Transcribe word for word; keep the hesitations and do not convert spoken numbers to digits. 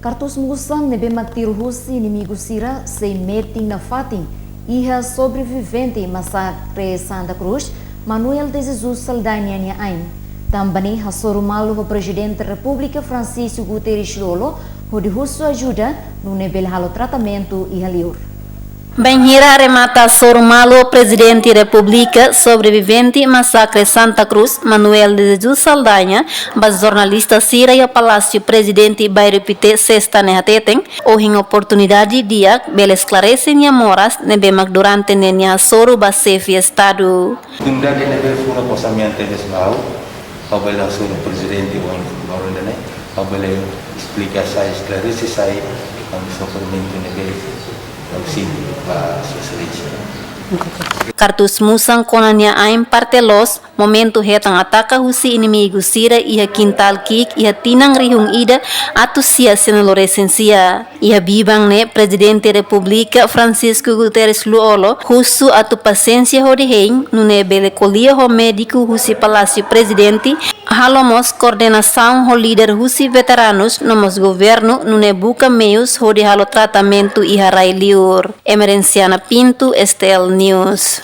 Kartus musan ne'ebé mak tiru husi inimigu sira sei metin nafatin iha sobrevivente masakre Santa Cruz, Manuel de Jesus Saldanha nia ain. Tanba ne'e hasoru malu ho Prezidente Repúblika Francisco Guterres Lú-Olo hodi husu ajuda nune'e bele halo tratamentu iha liur. Bainhira remata hasoru malu ho Prezidente Repúblika sobrevivente masakre Santa Cruz, Manuel de Jesus Saldanha, ba jornalista sira iha Palásiu Prezidente, Bairru Pité, Sesta ne'e hateten, ohin oportunidade di'ak bele esklarese nia moras ne'ebé mak durante ne'e nia hasoru ba Xefe Estadu. Oportunidade ne'ebé fura posa ami-nia tebes ba ha'u, ha'u bele hasoru Prezidente ohin, ba ha'u ida-ne'e, ha'u bele esplika sai, esklarese sai ami-nia sofrimentu ne'ebé ha'u sente ba Sua Exelénsia. Kartus musan kona nia ain parte loos momentu hetan ataka husi inimigu sira iha kintál ki'ik iha tinan rihun ida atus sia sianulu resin sia. Iha biban ne'e Prezidente Repúblika Francisco Guterres Lú-Olo husu atu pasiénsia hodi hein, nune'e bele ko'alia ho médiku husi Palásiu Prezidente, halo mós koordenasaun ho líder husi veteranus no mós governu, nune'e buka meius hodi halo tratamentu iha rai liur. Emerenciana Pinto, S T L News.